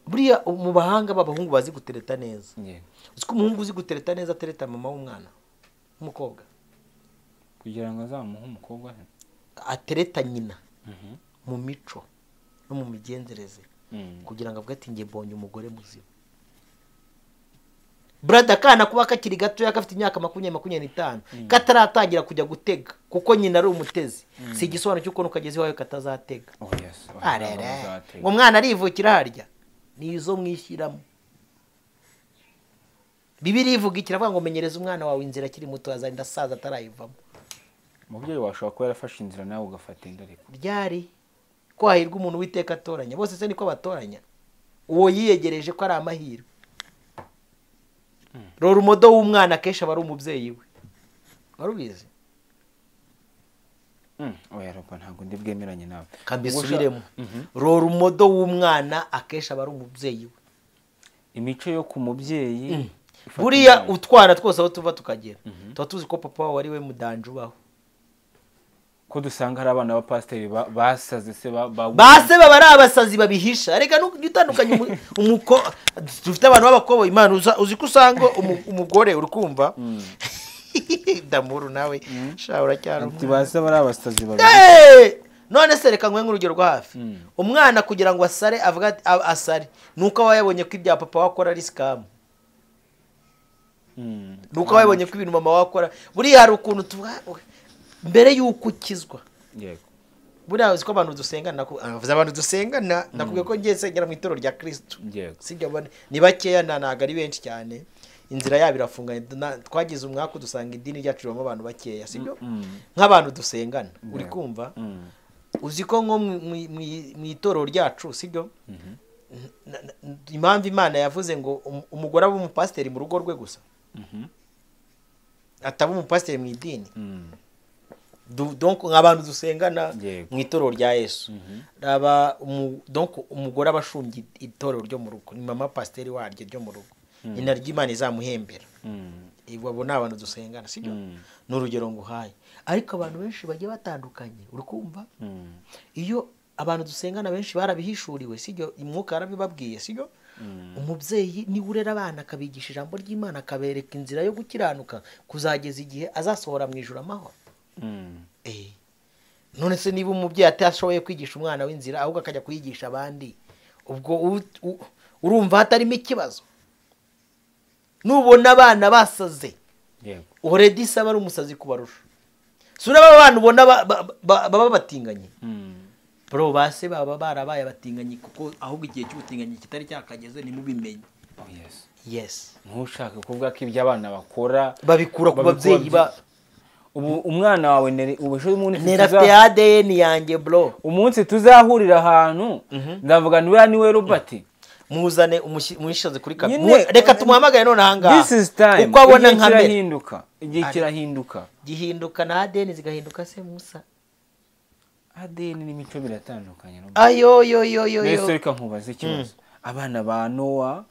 Buriya mu bahanga b'abahungu bazi gutereta neza. Uzi ko umuhungu uzi gutereta neza atereta mama w'umwana w'umukobwa kugira ngo azamuhe umukobwa, atereta nyina mu mico no mu migenzereze, kugira ngo avuge ati nge mbonye umugore muzima. Brother, kana kuba kakiri gatoya gafite imyaka 20-25 kataratangira kujya gutega kuko nyina ari umutezi, si igisobanuro cy'uko nukageze iwawe katazatega. Ngo mwana arivukira harya nizo mwishyiramo. Bibiri ivuga ikiravuga ngo menyereza umwana wawe inzira akiri muto azarinda asaza atarayivamo. Umubyeyi washobora kuba yarafashe inzira nawe ugafata indi, ariko ryari ko hahirwa umuntu witeka atoranya bose se niko batoranya uwo yiyegereje ko ari amahirwe. Rora umudo w'umwana akenshi aba ari umubyeyi we, wari ubizi? Oya ropa ntabwo ndi bwemeranye nawe, kambisubiremo. Rora umudo w'umwana akenshi aba ari umubyeyi we. Imico yo ku mubyeyi buriya utwana twose aho tuva tukagera tuba tuzi ko papa wawe ari we mudanje ubaho. Ko dusanga hari abana ba pasiteri basaze se base baba ari abasazi babihisha. Reka n'utandukanye umuko dufite abantu b'abakobwa Imana uzi ko usanga umugore uri kumva damuru nawe sha uracyari base bari abasazi babihisha. None se reka nkwe nk'urugero rwa hafi, umwana kugira ngo asare avuga asare nuko aba yabonye ko ibya papa wakora ari scam, nuko aba yabonye ko ibintu mama wakora. Buriya hari ukuntu tuvuga mbere yuko ukizwa, yego Buriya uzi ko abantu dusengana, avuze abantu dusengana, nakubwiye ko ngiye nsengera mu itorero rya Kristo. Sibyo, ni bakeya, ntabwo ari benshi cyane, inzira yabo irafunganye. Twagize umwaka dusanga idini ryacu ribamo abantu bakeya, sibyo? Nk'abantu dusengana, uri kumva? Uzi ko nko mu itorero ryacu, sibyo? Impamvu Imana yavuze ngo umugore abe umupasiteri mu rugo rwe gusa, ataba umupasiteri mu idini. Donc nk'abantu dusengana mu itorero rya Yesu, aba donc umugore aba ashumbye itorero ryo mu rugo, ni mama pasiteri waryo ryo mu rugo, ni naryo Imana izamuhembera. Abo ni abantu dusengana, sibyo? Ni urugero nguhaye, ariko abantu benshi bagiye batandukanye, uri kumva? Iyo abantu dusengana benshi barabihishuriwe, sibyo? Umwuka yarabibabwiye, sibyo? Umubyeyi niwe urera abana, akabigisha ijambo ry'Imana, akabereka inzira yo gukiranuka kuzageza igihe azasohora mu ijuru amahoro. None se niba umubyeyi atashoboye kwigisha umwana w'inzira, ahubwo akajya kuyigisha abandi, ubwo urumva hatarimo ikibazo? Nubona abana basaze, already saba ari umusazi kubarusha. Sura aba bana ubona baba batinganye, bro, base baba barabaye abatinganyi, kuko ahubwo igihe cy'ubutinganyi kitari cyakageze, nimubimenye. Yes. Ntushake kuvuga ko ibyo abana bakora babikura ku babyeyi ba ubu umwana wawe nera ADN yanjye, bro. Umunsi tuzahurira ahantu ndavuga niwe niwe Robert, muzane umushize kuri kamera, reka tumuhamagare none ahangaha. Uko abona nka kirahinduka, igihe kirahinduka, gihinduka na ADN zigahinduka se Musa. ADN n'imico biratandukanye. Ayo yo yo yo yo. Reka nkubaze ikibazo. Abana ba Noah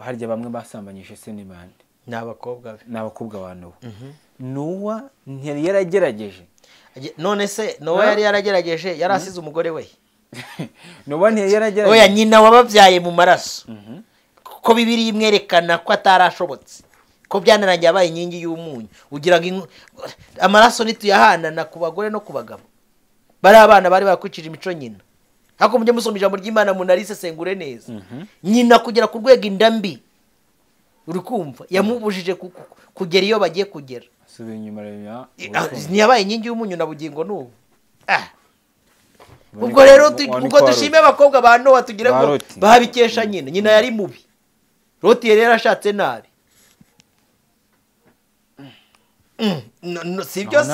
harya bamwe basambanyije se n'ibandi, ni abakobwa be, ni abakobwa ba Noah. Noah ntiyari yaragerageje. None se Noah yari yaragerageje, yari asize umugore we? Noah ntiyari yaragerageje. Oya, nyina wababyaye mu maraso, ko Bibiliya imwerekana ko atarashobotse, ko byanarangiye abaye inkingi y'umunyu. Ugira ngo amaraso nituyahanana ku bagore no ku bagabo, bari abana bari bakwicira imico nyina. Hako mujye musoma ijambo ry'Imana munarisesengure neza. Nyina kugera ku rwego inda mbi, uri kumva, yamubujije kugera iyo bagiye kugera. Ntiyabaye inkingi y'umunyu na bugingo n'ubu. Ubwo rero ubwo dushime abakobwa ba Nowa, tugire ngo babikesha nyina. Nyina yari mubi, Loti yari yarashatse nabi. Sibyo se?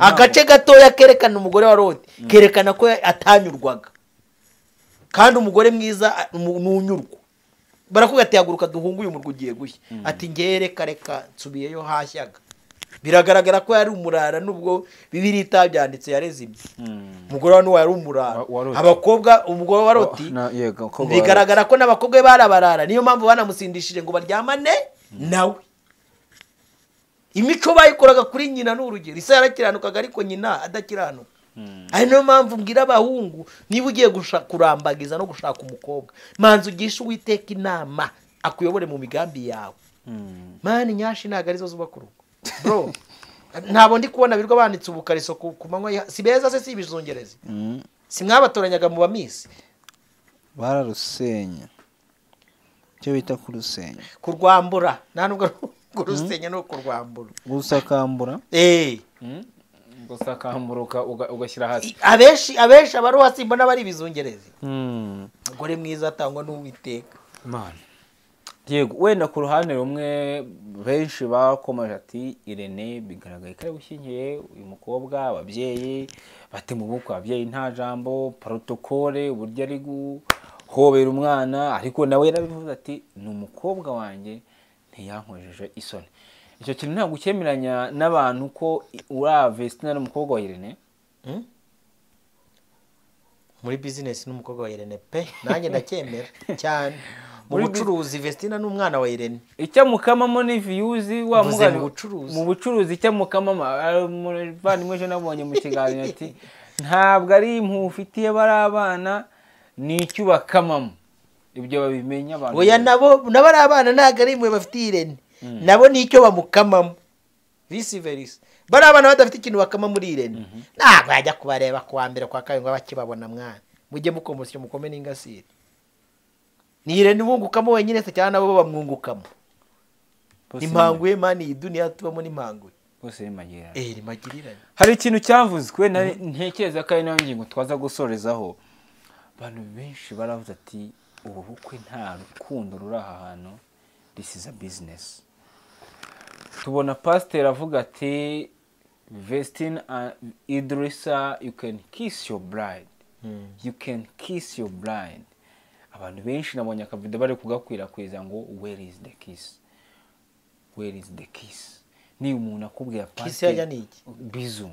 Agace gatoya kerekana umugore wa Loti, kerekana ko atanyurwaga. Kandi umugore mwiza nunyurwa. Barakubwira ati haguruka duhunge uyu murwa ugiye gushya. Ati ngere reka nsubiyeyo hashyaga. Biragaragara ko yari umurara, nubwo Bibiliya itabyanditse, yarezimye. Umugore wa Nowa yari umurara. Abakobwa, umugore wa Loti, bigaragara ko n'abakobwa be barabarara, niyo mpamvu banamusindishije ngo baryamane nawe. Imico bayikoraga kuri nyina n'urugero. Isa yarakiranukaga ariko nyina adakiranuka. Ari niyo mpamvu mbwira abahungu, niba ugiye kurambagiza no gushaka umukobwa, manza ugishe Uwiteka inama akuyobore mu migambi yawe. Mani nyashi ntabwo arizo zubaka urugo, bro. Ntabwo ndi kubona birwa banditse ubukariso ku manywa, si beza se, si ibizungerezi, si mwabatoranyaga mu bamisi, bararusenya, icyo bita kurusenya, kurwambura. Nta nubwo kurusenya no kurwambura, gusakambura. Gusakamburuka ugashyira hasi. Abenshi abari hasi mbona bari ibizungerezi. Umugore mwiza atangwa n'Uwiteka. Imana. Yego, wenda ku ruhande rumwe benshi bakomeje ati Irene bigaragaye ko ari gushyingiye uyu mukobwa, ababyeyi bati mu bukwe ababyeyi nta jambo, protocole uburyo ari guhobera umwana, ariko nawe yarabivuze ati ni umukobwa wanjye ntiyankojeje isoni. Icyo kintu ntabwo ucyemeranya n'abantu ko uriya Vestina ari umukobwa wa Irene? Muri business n'umukobwa wa Irene pe, nanjye ndacyemera cyane. Mu bucuruzi Vestina n'umwana wa Irene. Icyo mukamamo ni views wa mugani mu bucuruzi, icyo mukamamo muvandimwe ejo nabonye mu kiganiro ati ntabwo ari impuhwe ufitiye bari abana, ni icyo bakamamo. Ibyo babimenya abantu. Oya, nabo ari abana ntabwo ari impuhwe bafitiye Irene, nabo ni icyo bamukamamo. Vice versa, bari abana badafite ikintu bakama muri Irene, ntabwo yajya kubareba kuwa mbere kwa kabiri ngo bakibabona mwana. Mujye mukomosya mukome n'ingasire. Ni Irene ubungukamo wenyine se cyangwa nabo bamwungukamo? Impanguye mani iyi duniya tubamo n'impanguye. Bose ni magirirane. Ni magirirane. Hari ikintu cyavuzwe ntekereza ko ari nayo ngingo twaza gusorezaho. Abantu benshi baravuze ati ubu bukwe nta rukundo ruri aha hantu, this is a business. Tubona pasiteri avuga ati Vestine Idrissa, you can kiss your bride. You can kiss your bride. Abantu benshi nabonye akavido bari kugakwirakwiza ngo where is the kiss? Where is the kiss? Ni umuntu akubwira pasiteri. Kiss yajya ni iki? Bizu.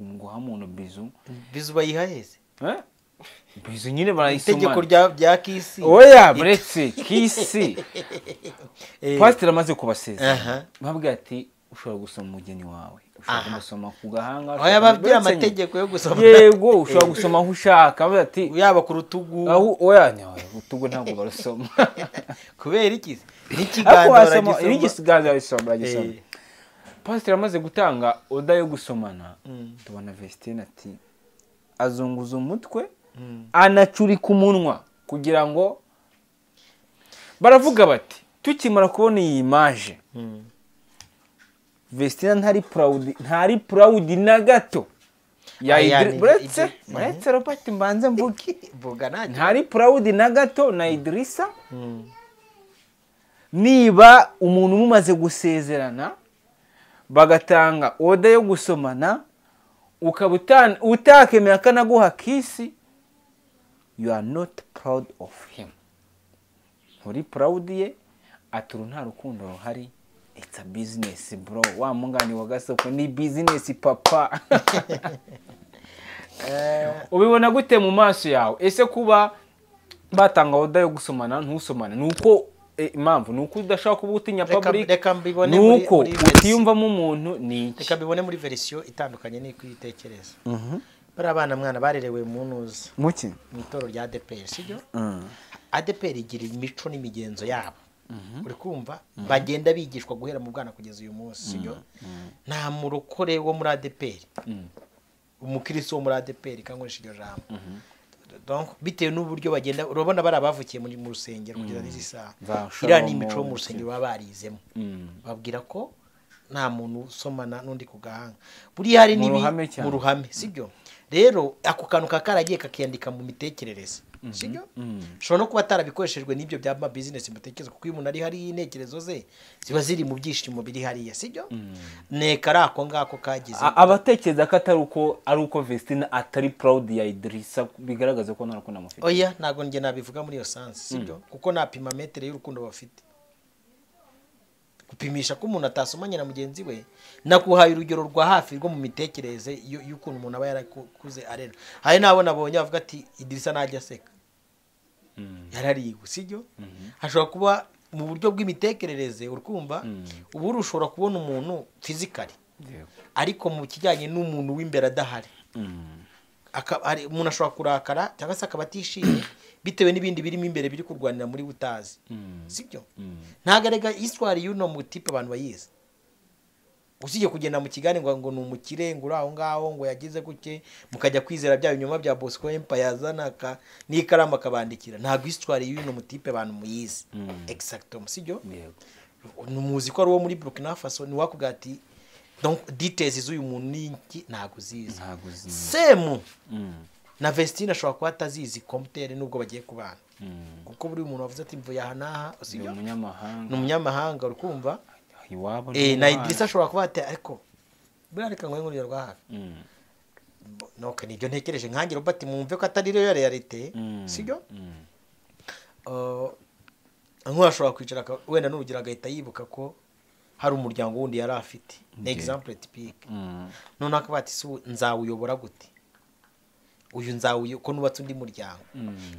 Guha umuntu bizu. Bizu bayiha hese? Bizu nyine barayisoma. Itegeko rya kisi. Oya, buretse kisi. Pasiteri amaze kubasezera. Babwira ati ushobora gusoma umugeni wawe. Ushobora kumusoma ku gahanga. Oya, babwira amategeko yo gusoma. Yego, ushobora gusoma aho ushaka. Bavuga ati yaba ku rutugu. Aho oya, urutugu ntabwo barusoma. Kubera iki? N'ikiganza baragisoma. N'ikiganza baragisoma. Pasiteri amaze gutanga oda yo gusomana, tubona Vestine ati azunguza umutwe anacurika umunwa kugira ngo baravuga bati tukimara kubona iyi image Vestine ntari proud na gato buretse Robert mbanze mvuge ntari proud na gato na Idrissa. Niba umuntu mumaze gusezerana bagatanga oda yo gusomana ukaba utakemera kanaguha kisi, you are not proud of him. Nturi proud ye, aturu nta rukundo ruhari. It's a business bro. Wa mungani wa gasoko ni business papa. Ubibona gute mu maso yawe? Ese kuba batanga oda yo gusomana ntusomane nuko impamvu nuko udashaka kuba utinya public, nuko utiyumvamo umuntu ni iki? Reka mbibone muri version itandukanye n'iko uyitekereza. Bari abana mwana barerewe mu ntuza muki mu itorero rya ADEPR, sibyo? ADEPR igira imico n'imigenzo yabo. Uri kumva bagenda bigishwa guhera mu bwana kugeza uyu munsi, sibyo? Nta murokore wo muri ADEPR, umukristo wo muri ADEPR kankoresha iryo jambo. Donc bitewe n'uburyo bagenda urabona bari abavukiye muri mu rusengero kugeza n'izi saha, iriya ni imico mu rusengero baba barizemo. Babwira ko nta muntu usomana n'undi ku gahanga, buriya hari n'ibi mu ruhame, sibyo? Rero ako kantu kakaragiye kakiyandika mu mitekerereze, sibyo? Ushobora no kuba atarabikoresheje n'ibyo bya ma business mutekereza, kuko iyo umuntu ari hariya intekerezo ze ziba ziri mu byishimo biri hariya, sibyo? Neka ari ako ngako kagize. Abatekereza ko atari uko ari uko Vestine atari proud ya Idrissa bigaragaza ko nta rukundo amufite. Oya, ntago njye nabivuga muri iyo sense, sibyo? Kuko napima metere y'urukundo bafite. Gupimisha ko umuntu atasomanye na mugenzi we, nakuhaye urugero rwa hafi rwo mu mitekerereze y'ukuntu umuntu aba yarakuze arera. Hari nabo nabonye bavuga ati Idrissa najya aseka yarariwe, sibyo? Hashobora kuba mu buryo bw'imitekerereze, urikumva ubu ushobora kubona umuntu physically ariko mu kijyanye n'umuntu w'imbere adahari. Umuntu ashobora kurakara cyangwa se akaba atishimye bitewe n'ibindi birimo imbere biri kurwanira muri butazi, sibyo? Ntagarega histoire y'uno mutipe abantu bayizi. Usije kugenda mu kigani ngo ni umukire ngo uraho ngaho ngo yagize guke, mukajya kwizera bya binyoma bya Bosco Empire yazanaka n'ikaramu akabandikira. Ntago histoire y'uno mutipe abantu muyizi exactement, sibyo? Numuzi ko ari uwo muri Burkina Faso, ni wakubwira ati donc details z'uyu muntu n'iki ntago zizi. Semu na Vestine ashobora kuba atazizi computer nubwo bagiye kubana. Kuko buri muntu wavuze ati mvuye aha naha, sibyo? Ni umunyamahanga, urikumva? Iwabo na Idrissa ashobora kuba ati ariko buriya reka ngo nguriro rwa hafi. Donc nibyo ntekereje nkange Robert, mumve ko atari rero realite, sibyo? Nkuba ashobora kwicara wenda n'urugero agahita yibuka ko hari umuryango wundi yari afite. Ni exemple typique. None akaba ati nzawuyobora gute? Uyu nzawuyo ko nubatse undi muryango.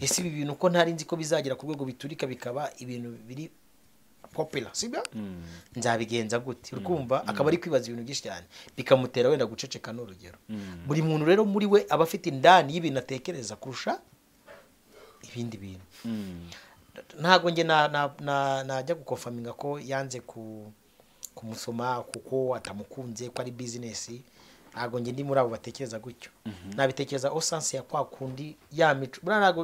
Ese ibi bintu ko ntari nzi ko bizagera ku rwego biturika bikaba ibintu biri popular, sibyo? Nzabigenza gute? Urikumva akaba ari kwibaza ibintu byinshi cyane bikamutera wenda guceceka n'urugero. Buri muntu rero muri we aba afite indani y'ibintu atekereza kurusha ibindi bintu. Ntago nge najya gukonfaminga ko yanze kumusoma kuko atamukunze ko ari business. Ntago nge ndi muri abo batekereza gutyo. Nabitekereza au sens ya kwa kundi ya mico.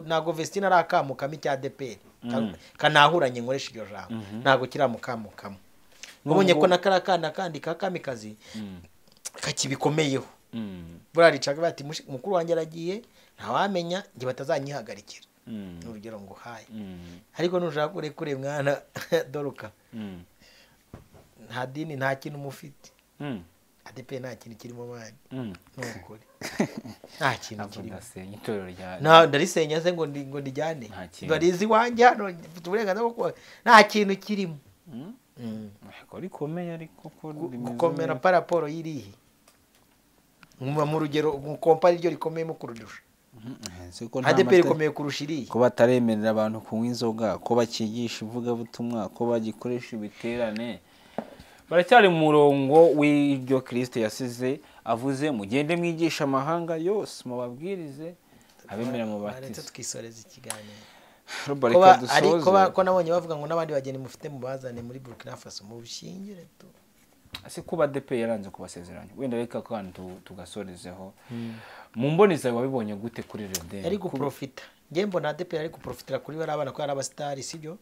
Ntago Vestine arakamukamo icya ADEPR. Kanahuranye nkoresha iryo jambo. Ntago kiramukamukamo. Ubonye ko na kariya kana kandi ka Kamikazi kakibikomeyeho. Buriya ricaga bati mukuru wanjye aragiye ntawamenya njye batazanyihagarikira. Urugero ngo haye. Ariko nushaka kurekure mwana doruka. Nta dini nta kintu mufite. ADP nta kintu kirimo mani. Nukuri. Nta kintu kirimo. Na ndarisenya se ngo ndijyane. Barizi wanjye hano mfite uburenganzira bwo nta kintu kirimo. Ariko rikomeye ariko ko gukomera paraporo yirihe. Mu rugero kompara iryo rikomeye mu kurudusha. ADP rikomeye kurusha iriya. Ko bataremerera abantu kunywa inzoga, ko bakigisha ivugabutumwa, ko bagikoresha ibiterane. Baracyari mu murongo w'ibyo Kristo yasize avuze mugende mwigisha amahanga yose mubabwirize abemera mu batizo. Twisoreza ikiganiro. Ariko ko nabonye bavuga ngo n'abandi bageni mufite mubazane muri Burkina Faso mu bushingire tu. Ase kuba ADP yaranze kubasezeranya. Wenda reka kandi tugasorezeho. Mu mboni zawe wabibonye gute kuri Reden? Yari guprofita. Nge mbona ADP yari guprofitira kuri bari abana ko ari abastari sibyo?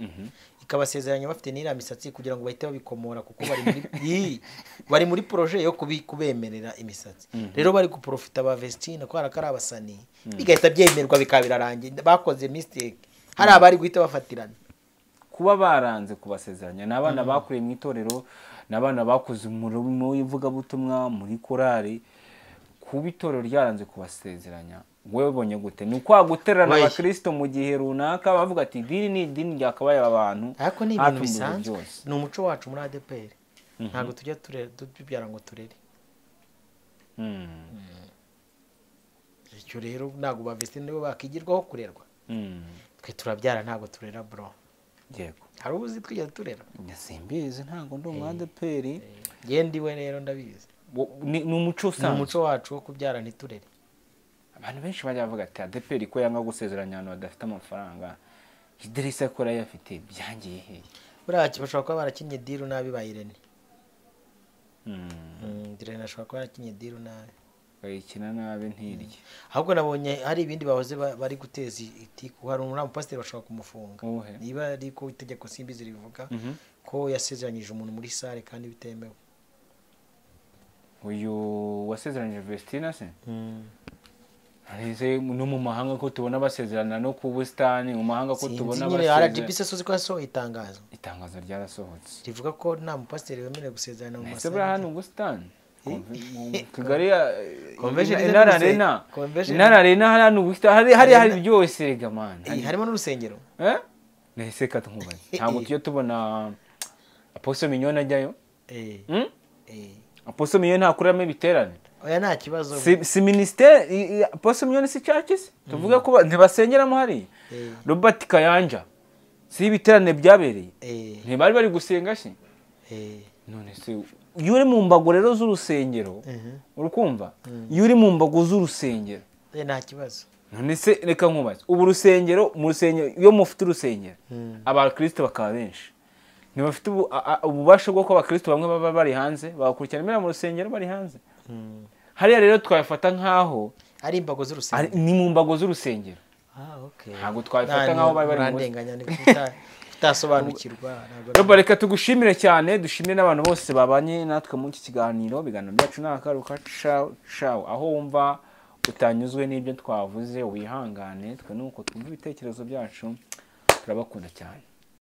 Ikabasezeranya bafite n'ira misatsi kugira ngo bahite babikomora kuko bari muri bari muri projet yo kubemerera imisatsi. Rero bari guprofita ba Vestine ko arakari abasani bigahita byemerwa bikabirarangiye bakoze mistake. Hari abari guhita bafatirana. Kuba baranze kubasezeranya n'abana bakuriye mu itorero n'abana bakoze umurimo w'ivugabutumwa muri korari kuba itorero ryaranze kubasezeranya wowe ubonye gute? Ni ukwa guterana abakristo mu gihe runaka bavuga ati idini ni idini ryakabaye abantu. Ariko ni ibintu bisanzwe, ni umuco wacu muri ADPR. Ntabwo tujya tubyara ngo turere. Icyo rero ntabwo ba Vestine nibo bakigirwaho kurerwa. Twe turabyara ntabwo turera bro. Yego. Hari ubuzi twijya turera. Simbizi ntabwo ndi umu ADPR. Ngendi we rero ndabizi. Ni umuco usanzwe. Ni umuco wacu wo kubyara ntiturere. Abantu benshi bajya bavuga ati ADPR ko yanga gusezeranya abantu badafite amafaranga. Idirisa ko yafite byangiye hehe? Buriya bashobora kuba barakinye deal nabi ba Irene. Irene ashobora kuba yarakinye deal nabi. Bayikina nabi ntirye. Ahubwo nabonye hari ibindi bahoze bari guteza itiku, hari umuramu pastor bashobora kumufunga. Niba ari ko itegeko simbizi rivuga ko yasezeranyije umuntu muri sale kandi bitemewe. Uyu wasezeranyije Vestina se? Arize no mu mahanga ko tubona basezerana no ku busitani, mu mahanga ko tubona basezerana. RGB se suzi ko yasohoye itangazo. Itangazo ryarasohotse. Rivuga ko nta mupasiteri wemerewe gusezerana mu masale. Ese buriya hano ubusitani? Kigali Convention Arena. Arena hano ubusitani hari byose rega man. Harimo n'urusengero. Nahise katnkubaza. Ntabwo tujye tubona Apostle Mignone ajyayo. Apostle Mignone ntakuramo ibiterane. Oya nta kibazo. Si ministère Apostle Mignone si churches tuvuga ko ntibasengeramo hari. Robert Kayanja si ibiterane byabereye. Ntibari bari gusenga se. None se iyo uri mu mbago rero z'urusengero urukumva iyo uri mu mbago z'urusengero nta kibazo. None se reka nkubaze ubu rusengero mu rusengero iyo mufite urusengero abakristo bakaba benshi ntibafite ububasha bwo ko abakristo bamwe baba bari hanze bakurikirana mu rusengero bari hanze. Hariya rero twafata nkaho ari imbago z'urusengero, ni mu mbago z'urusengero. Ntabwo twafata nkaho bari bari mu ndenganya utasobanukirwa. Robert reka tugushimire cyane, dushimire n'abantu bose babanye natwe muri iki kiganiro. Biganiro byacu n'akaruka ciao ciao. Aho wumva utanyuzwe n'ibyo twavuze wihangane, twe nuko twumva ibitekerezo byacu. Turabakunda cyane.